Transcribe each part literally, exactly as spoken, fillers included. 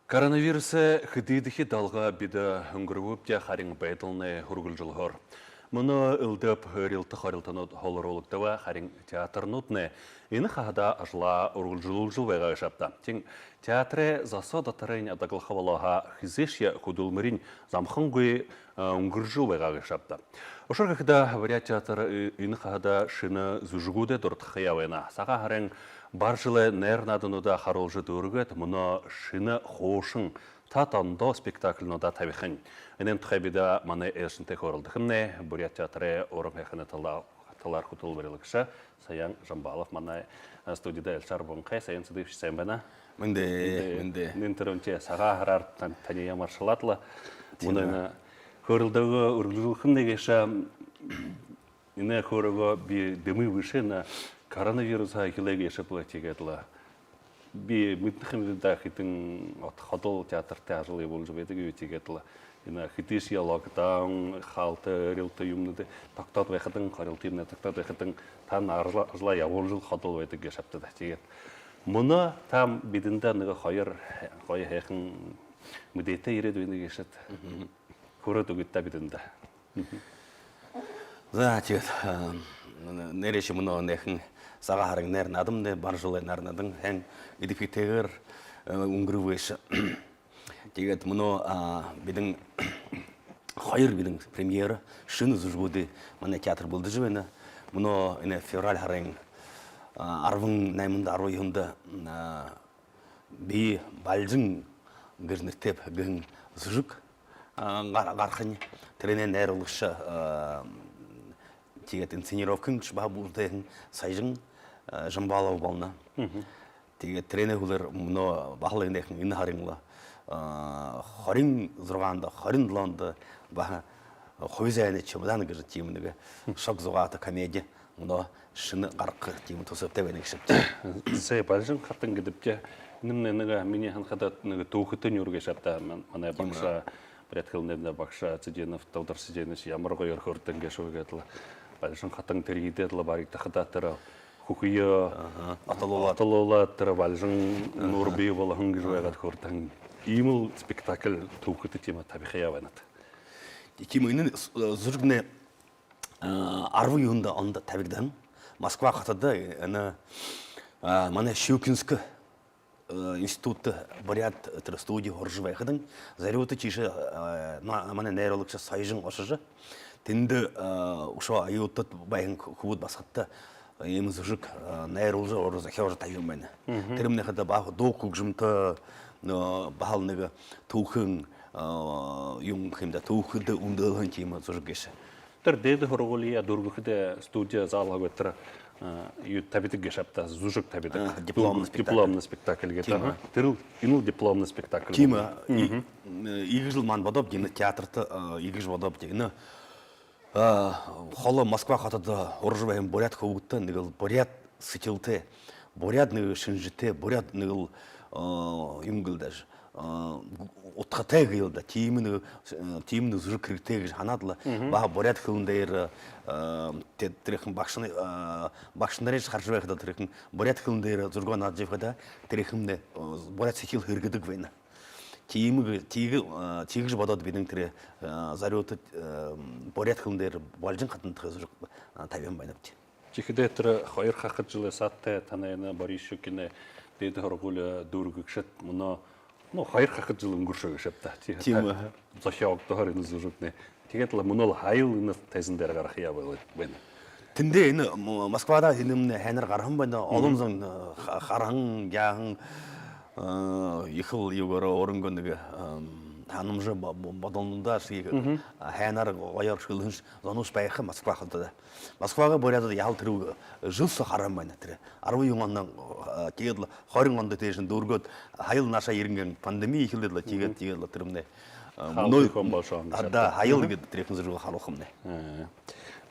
Коронавирусай хэдыдэхи долгиие бидэ үнгэргөөбди, харин байдалнай үргэлжэлһөөр. Мүнөө элдэб эрилтэ хорилтонууд һолоруулагдаба, харин театрнууднай энэ хаһада ажалаа үргэлжэлүүлжэл байгаа гээшэ ааб даа. Тиин театрай засаг доторынь адаглаха болоо һаа, хэзээшье хүдэлмэринь замхангүй үнгэржэл байгаа гээшэ ааб даа. Ушар гэхэдэ, Буряад театр энэ хаһада шэнэ зүжэгүүдые дурадхаяа байна. Сагаан һарын Бар жэлэй найр наадануудаа харуулжа дүүргээд, мүнөө шэнэ хуушан, тад ондоо спектакльнуудаа табихань. Энээн тухай бидэ манай айлшантай хөөрэлдэхэмнай. Буряад театрай уран һайханай талаар хүтэлбэрилэгшэ Саян Жамбалов манай студида айлшаар буунхай. Саян Цыдыпович, сайн байна. Мэндэ, мэндэ. Нэн тэрэ үншэ Сагаан һараар таниие маршалаад лэ. Мүнөө энэ хөөрэлдөөгөө үргэлжэлүүлхэмнай гээшэ. Энэ хөөрөөгөө би дэмы бэшэ, энэ коронавирусһаа эхилээ гээшэб лэ, тиигээд лэ би мэдэнэ юм даа, хэдэн ходол театртай ажал ябуулжа байдаг юм, тиигээд лэ энэ хэдышье локдаун, хаалта, эрилтэ юумэнүүд тогтоод байхадань, хорилто юумэнүүд тогтоод байхадань, тан ажалаа ябуулжал ходол байдаг гээшэбта даа. Тиигээд мүнөө та бидэндэ нэгэ хоёр гоё һайхан мэдээтэй ерээд байна гээшэт. Хөөрөөд үгыт даа бидэндэ. За, тиигээд нээрээшье мүнөө энэхэн Сагаан һарын найр наадамнай, Бар жэлэй найр наадан һайн эдэбхитэйгээр үнгэрөө гээшэ. Тиигээд мүнөө бидэн хоёр, бидэн премьера, шэнэ зүжэгүүдые манай театр бэлдэжэ байна. Мүнөө энэ февраль һарын арбан найманда, арбан юһэндэ «Би Бальжан гэжэ нэрэтэйб» гэһэн зүжэг гарахань, тэрэнэй найруулагша, тиигээд инсценировкынь баһа бүрдээһэн Саян Жамбалов болоно. Тиигээд тэрэнэй һүүлээр мүнөө баһал энэхэн, энэ һарын лэ хорин зургаанда, хорин долоондо баһа «Хуби зайнай чемодан» гэжэ тиимэ нэгэ шог зугаата комеди мүнөө шэнэ гараха тиимэ түсэбтэй байна гээшэб. Зай, «Бальжан хатан» гэдэг даа. Энэмнай нэгэ минии һанахада нэгэ түүхэтэ нюур гээшэб даа. Манай багша, буряад хэлэнэй багша Цыденов Тодор Цыденович ямар гоёор хөөртэһэн гээшэб гээд лэ. Бальжан хатан тэрьедээд лэ баригдахада, тэрэ хүхөө отолуулаад, тэрэ Бальжан нуур бии болоһон гэжэ байгаад хөөртэһэн. Иимэл спектакль түүхэтэ тиимэ табихаяа байнат. Тиимэ, энэ зүжэгнай арбан юһэндэ ондо табигдаһан. Москва хотодо энэ манай Щукинскэ институтта буряад тэрэ студи һуража байхадань, зорюута тиишээ манай найруулагша Саян ошожо, тэндэ үшөө оюутад байһан хүбүүд басагадта иимэ зүжэг найруулжа, уран зохёожо табиһан байна. Тэрэмнай хадаа баһа дуу хүгжэмтэ, баһал нэгэ түүхын, юун гэхэм даа, түүхэдэ үндылһэн тиимэ зүжэг гээшэ. Тэрэ дээдэ һургуулияа дүүргэхэдэ студи зал һаа тэрэ юу табидаг гээшэб даа, зүжэг табидаг. Дипломный спектакль. Дипломный спектакль гэдэг. Тиимэ. Тэрэл, энэл дипломный спектакль. Тиимэ. Иигэжэл ман бодооб даа, энэ театрта иигэжэ бодооб даа. Энэ холо Москва хотодо һуража байһан буряад хүбүүдтэ нэгэл буряад сэдьхэлтэй, буряад нэгэ шэнжэтэй, буряад нэгэл юун гээл даа, удхатай гээл даа. Тиимэ нэгэ, тиимэ нэгэ зүжэг хэрэгтэй гэжэ һанаад лэ, баһа буряад хэлэн дээрэ, тэ-, тэрэхэн багшанар-, багшанарыешье хаража байхада, тэрэхэн буряад хэлэн дээрэ зүжэгөө наадажа байхада, тэрэ хүмнай буряад сэдьхэл һэргэдэг байна. Тиимэ гэ-, тиигэ-, тиигэжэ бодоод, бидэн тэрэ зорюута буряад хэлэн дээрэ «Бальжан хатан» тухай зүжэг табиһан байнабди. Тиихэдээ тэрэ хоёр хахад жэлэй саада танай энэ Борис Щукинэй дээдэ һургуули дүүргэгшэд мүнөө, ну, хоёр хахад жэл үнгэршөө гээшэб даа. Тиимэ. Зохёогдоһоор энэ зүжэгнай. Тиигээд лэ мүнөөл һаял энэ тайзан дээрэ гарахаяа байл-, байна. Тэндээ энэ М-, Москвада энэмнай һайнаар гараһан байна. Олон зон ха-, хараһан, яаһан, ехэл юугээрээ, өөрынгөө нэгэ һанамжа бо-, бо-, бодолнуудаа ши һайнаар, гоёор шэлэһэн зонууд байха Москва хотодо. Москвагай буряадууд яһала тэрэ жэл соо хараһан байна тэрэ. Арбан юһэн ондо, тиигээд лэ хорин ондо тиишэнь дүүргээд, һаял наашаа ерэһэн, пандеми эхилээд лэ, тиигээд, тиигээд лэ тэрэмнай мүнөө һаял гээд тэрэхэн зүжэгөө харуулхамнай.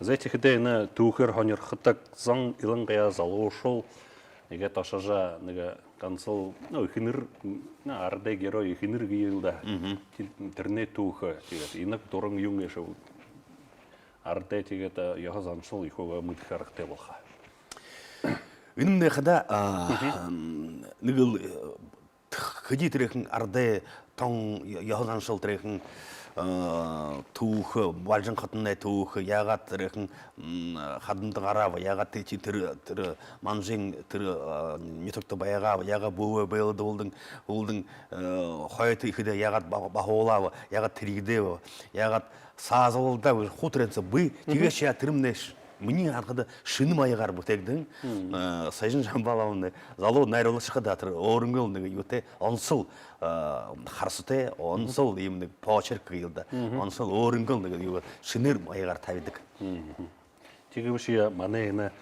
Зай, тиихэдээ энэ түүхээр һонирходог зон, илангаяа залуушуул, иигээд ошожо, нэгэ гансал, ну, эхэнэр, ну, арадай герой эхэнэр гээл даа. Тэрэнэй түүхэ, тиигээд инаг дуран юун гээшэб, арадай, тиигээд ёһо заншал ехэ үгөө мэдэхэ аргатай болохо. Энэмнай хадаа нэгэл Хэды тэрэхэн арадай тон ё-, ёһо заншал, тэрэхэн, э, түүхэ, Балжан хотоной түүхэ, яагаад тэрэхэн, м, хадамда гарааб, яагаад тэ чи тэрэ, тэрэ Манжын тэрэ, э, нютагта байгааб, яагаад бүүбэ бэлдэ болдон, болдон, э, хойто ехэдэ яагаад ба-, баһуулааб, яагаад тэрьедээб, яагаад саазалдаа, хуу тэрээнсэ бии. Тиигээшье тэрэмнай минии һанахада шэнэ маягаар бүтээгдэһэн. Э, Сойжин Жамбаловна залуу найруулагша хадаа тэрэ өөрынгөөл нэгэ юутэй, онсол, э, харасатай, онсол иимэ нэгэ почерк гээл даа. Онсол өөрынгөөл нэгэ юу шэнээр маягаар табидаг. Тиигээшье манай энэ,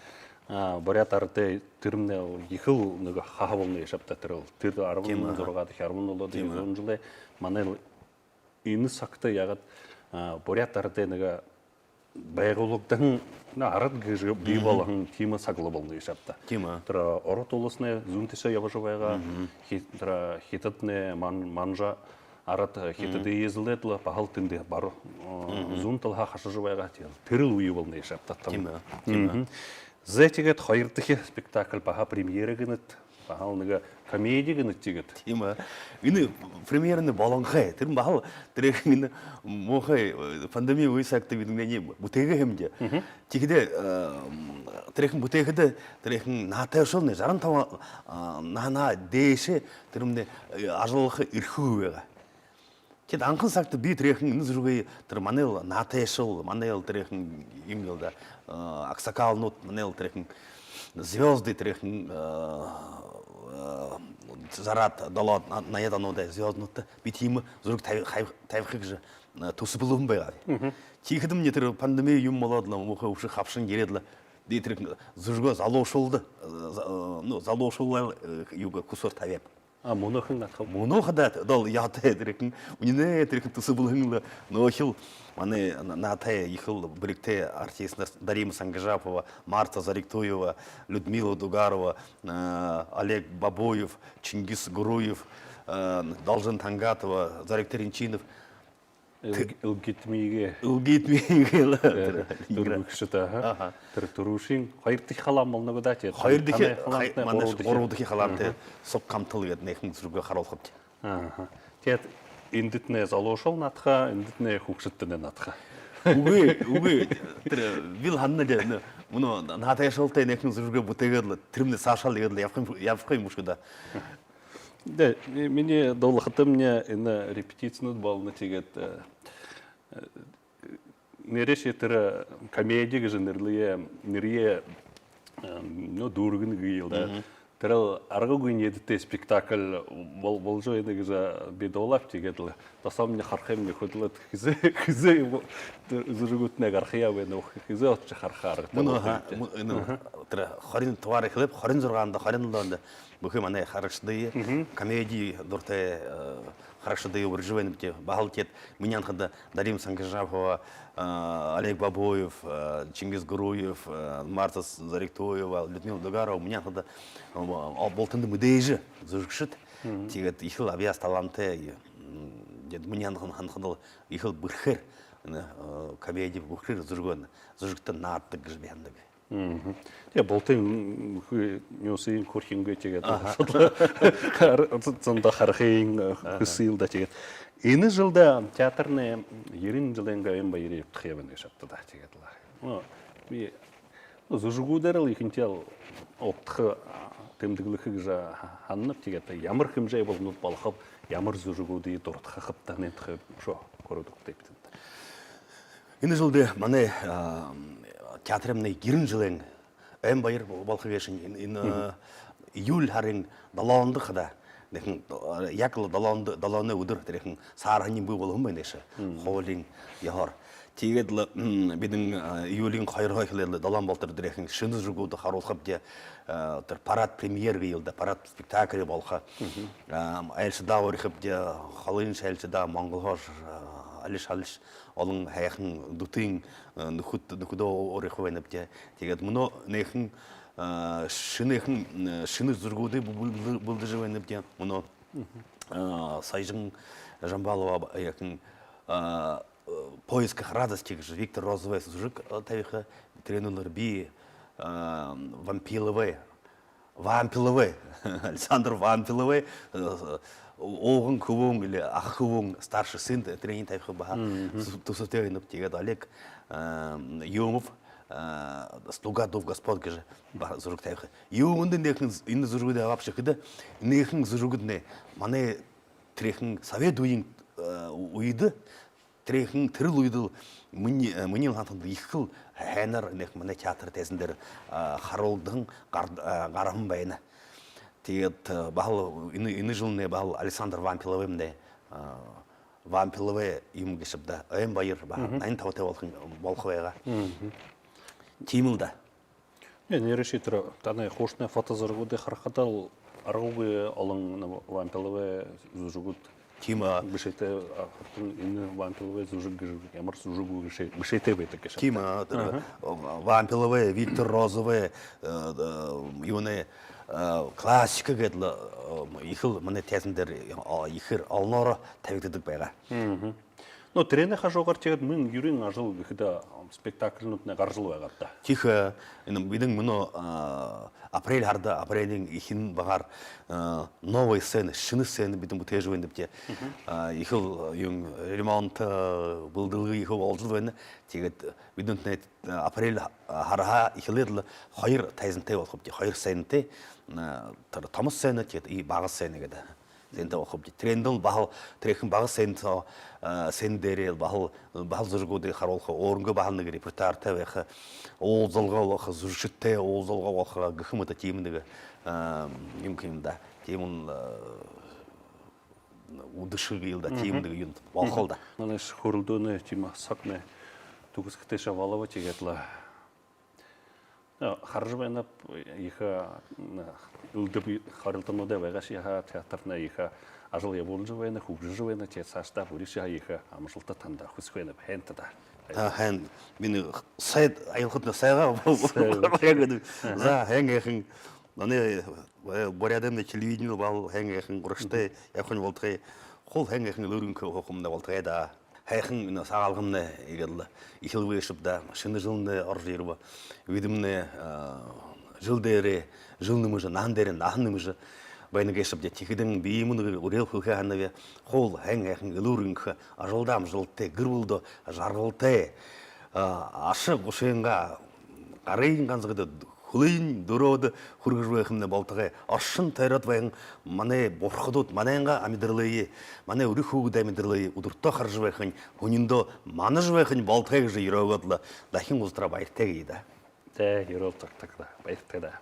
а, буряад арадай тэрэмнай ехэл нэгэ хаһа болоно гээшэ ааб даа, тэрэл. Тэрэ арбан зургаадахи, арбан долоодохи зуун жэлэй манай энэ сагта яагаад, а, буряад арадай нэгэ байгуулагдаһан, ну, арад гэжэ бии болоһон тиимэ саг лэ болоно гээшэ ааб даа. Тиимэ. Тэрэ Ород уласай зүүн тээшээ ябажа байгаа, Хи-, тэрэ Хитаднай Ман-, Манжа арад, э, Хитадые эзэлээд лэ, баһал тэндэ баруун, э, зүүн талаһаа хашажа байгаа. Тэрэл, тэрэл үе болоно гээшэ ааб даа. Тиимэ, тиимэ. Зэ, тиигээд хоёрдохи спектакль баһа премьера гэнэт, баһал нэгэ комеди гэнэт тиигээд. Тиимэ. Энэ премьерань болонхой. Тэрэ баһал тэрэхэн энэ муухай, э, пандеми үе сагта бидэ энээниие бүтээгээ һэмди. Тиихэдэ, э, м, тэрэхэн бүтээхэдэ, тэрэхэн наһатайшуул, жаран табан, а, наһанһаа дээшэ тэрэмнай, э, ажаллаха эрхэгүй байгаа. Тиигээд анхан сагта би тэрэхэн энэ зүжэгые тэрэ манайл наһатайшуул, манайл тэрэхэн юм гээл даа, э, аксакалнууд, манайл тэрэхэн звёзды, тэрэхэн, э, э, жараад, долоод, на-, наяад онуудай звёзднуудта би тиимэ зүжэг таби-, хай-, табиха гэжэ, э, түсэблэһэн байгааб. Тиихэдэмни тэрэ пандеми юм болоод лэ, муухай үбшэ хабшан ерээд лэ, би тэрэхэн зүжэгөө залуушуулда, э, за-, э, ну, залуушуулаа, э, юугээ, хүсөөр табяаб. А, мүнөөхэн наадахаб. Мүнөө хадаа дол яатай, тэрэхэн, үнинэй тэрэхэн түсэблэһэн лэ нөөхил манай на-, наһатай, ехэл бэлигтэй артистнар: Дарима Сангажапова, Марта Зориктуева, Людмила Дугарова, э, Олег Бабуев, Чингис Гуруев, э, Должин Тангатова, Зорик Терентьинов. Ил-, илгитмигээ. Илгитмигээ лэ. Э, түргэгшэд, аха. Аха. Тэрэ түрүүшын, хоёрдохи халаан болоно гү даа, тиигээд. Хоёрдохи, танай халаан, хай-, манай гурбадахи. Гурбадахи халаан, тиигээд. Субкамтал гээд нэхэн зүжэгөө харуулхабди. Аха. Тиигээд эндэтнай залуушуул наадаха, эндэтнай хүгшэдтэнь наадаха. Үгы, үгы. Тэрэ бил ханна дэ, нэ, мүнөө наһатайшуултай нэхэн зүжэгөө бүтээгээд лэ, тэрэмнай саашаал иигээд лэ ябаха юм, ябаха юм бэшэ гү даа. Дэ, ми-, минии дуулахадамни энэ репетицинүүд болоно, тиигээд, э, э, нэрээшье тэрэ комеди гэжэ нэрлээ, нэрээ, э, ну, дүүргэнэ гээл даа. Тэрэл аргагүй энеэдэтэй спектакль бол-, боложо байна гэжэ би дуулааб, тиигээд лэ досоомни харахыемни хүдэлөөд, хэзээ, хэзээ юм тэрэ зүжэгүүдтнай гарахаяа байна, хэзээ ошожо харахаа аргатай. Мүнөө болоно ха-, юм. Мүн-, энэ тэрэ хорин, тугаар эхилээб, хорин зургаанда, хорин долоондо бүхы манай харагшадые, комеди дуратай, э, харагшадые уряжа байнабди. Баһал тиигээд минии һанахада Дарима Сангажапова, э, Олег Бабуев, э, Чингис Гуруев, э, Марта Зориктуева, Людмила Дугарова, минии һанахада, э, о, бултанда мэдээжэ зүжэгшэд. Тиигээд ехэл абьяас талаантай, м, тиигээд минии һан-, һанахада бол ехэл бэрхээр, э, комеди бэрхээр зүжэгөө, зүжэгтэ наададаг гэжэ би һанадаг. Тиигээ бултын, м, хүй-, нюусыень хүрхингээ, тиигээд. Аха. Хар-, зондоо харахыень, э, хүсэел даа, тиигээд. Энэ жэлдэ театрнай ерэн жэлэйнгээ ойн баяр үбдэхэ ябана гээшэ ааб даа, тиигээд лэ. Ну, би, ну, зүжэгүүдээрэл ехэнхиеэл үбдэхэ, а, тэмдэглэхэ гэжэ һананаб, тиигээд ямар хэмжээ болонууд болохоб, ямар зүжэгүүдые дурадхахаб даа, энээн тухай үшөө хөөрөөд үгыт даа бидэ. Энэ жэлдэ манай, а, театрнай ерэн жэлэйнгээ ойн баяр болохо гээшэнь энэ, энэ, июль һарын долоондо хадаа. Нэхэн, а, яг лэ долоондо, долооной үдэр тэрэхэн саарһаниинь бии болоһон байна гээшэ. Хуулиин ёһоор. Тиигээд лэ, м, бидэ, а, июлиин хоёрһоо эхилээд лэ долоон болотор тэрэхэн шэнэ зүжэгүүдые харуулхабди, а, тэрэ парад премьер гээл даа, парад спектакль болохо. А, айлшадаа уряхабди, холынь айлшадаа, Монголһоо, а, алиш, алиш олон һайхан дүтын, э, нүхэд, нүхэдөө уряха байнабди. Тиигээд мүнөө нэхэн, э, шэнэхэн, э, шэнэ зүжэгүүдые бү-, бү-, бү-, бэлдэжэ байнабди. Мүнөө, э, Сойжин Жамбалова ябаһан, э, э, «Поисках радости» гэжэ Виктор Розовой зүжэг, э, табиха. Тэрээнүүлээр би, э, Вампиловой Вампиловой, Александр Вампиловой, э, Ууган хүбүүн или аха хүбүүн, старший сын, тэрэниие табиха баһа түсэбтэй байнаб. Тиигээд Олег, э, Юмов, э, «Слуга двух господ» гэжэ баһа зүжэг табиха. Юундэ энээхэн, энэ зүжэгүүдые абаабши гэхэдэ, энээхэн зүжэгүүднай манай тэрэхэн совет үеын, э, үедэ, тэрэхэн тэрэл үедэл минии, э, минии һанахада ехэл һайнаар энээхэн манай театр тайзан дээрэ, э, харуулдаһан, гар-, э, гараһан байна. Тиигээд, э, баһал энэ, энэ жэлнай баһал Александр Вампиловай, э, Вампиловай юм гээшэб даа. Ойн баяр баһа наян табатай болохо, болохо байгаа. Тиимэл даа. Не, нээрээшье тэрэ танай хуушанай фотозурагуудые харахадал аргагүй олон, ну, Вампиловай зүжэгүүд. Тиимэ. Бэшээтэй, а, хурдан энэ Вампиловай зүжэг гэжэ ямар зүжэг бэшээ-, бэшээтэй байдаг гээшэ. Тиимэ, тэрэ, э, Вампиловай, Виктор Розовай, э, э, юунэй, э, классика гээд лэ, э, ехэл манай тайзан дээрэ, э, ехээр олоороо табигдадаг байгаа. Ну, тэрэнэй хажуугаар тиигээд мүн юрын ажал гэхэдэ, ам, спектакльнууднай гаражал байгааб даа. Тиихэ, энэ бидэн мүнөө, а, апрель һарада, апрелиин эхин багаар, а, новая сцена, шэнэ сцена бидэн бүтээжэ байнабди. А, ехэл, э, юун, ремонт, э, бэлдэлгэ ехэ боложол байна. Тиигээд бидэнтнай, э, апрель һараһаа эхилээд лэ хоёр тайзантай болохобди, хоёр сценатай, э, тэрэ томо сцена, тиигээд и бага сцена гэдэг. Сценатай болохобди. Тэрээндэл баһал, тэрэхэн бага сцена соо, э, сцена дээрээ баһал, баһал зүжэгүүдые харуулха, өөрынгөө баһал нэгэ репертуартай байха, уулзалга болохо, зүжэгшэдтэй уулзалга болохо гэхэ мэтэ тиимэ нэгэ, э, юм юм даа. Тиимэл, э, үдэшэ гээл даа, тиимэ нэгэ юун болохол даа. Манай хөөрэлдөөнэй тиимэ сагнай түгэсхэтэйшье болобо, тиигээд лэ. Э, хаража байнаб, ехэ, м, элдэб хорилтонууд байгаашье һаа, театрнай ехэ ажал ябуулжа байна, хүгжэжэ байна, тиигээд саашадаа бүришье һаа ехэ амжалта танда хүсэхэ байнаб, һайн даа. А, һайн. Минии сайд аялхатнай сайгаа бол-, Сайгаа. Һайн гэдэг. За, һайн һайхан. Манай, э, Буряадаймнай телевидени баһал һайн һайхан урагшатай ябахань болтогой. Хуу һайн һайхан элүүр энхэ һуухамнай болтогой даа. Һайхан энэ Сагаалганмнай иигээд лэ эхилбэ гээшэб даа. Шэнэ жэлнай орожо ерэбэ. Бидэмнай, а, жэл дээрээ жэл нэмэжэ, наһан дээрээ наһан нэмэжэ байна гээшэбди. Тиихэдэнь би юумэ нэгэ үреэл хэлэхэ һананаб. Хуу һайн һайхан элүүр энхэ, ажалдаа амжалтатай, гэр бүлэдөө жаргалтай, а, аша гушангаа, гарынь ганса гэдэг, хүлынь дүрөөдэ хүргэжэ байхамнай болтогой. Оршон тойроод байһан манай бурхадууд манайнгаа амидаралые, манай үри хүүгэдэй амидаралые үдэртөө хаража байхань, һүниндөө манажа байхань болтогой гэжэ юрөөгөөд лэ дахин уулзатараа баяртай гэе даа. Тэ, юрөөл сагтаа даа. Баяртай даа.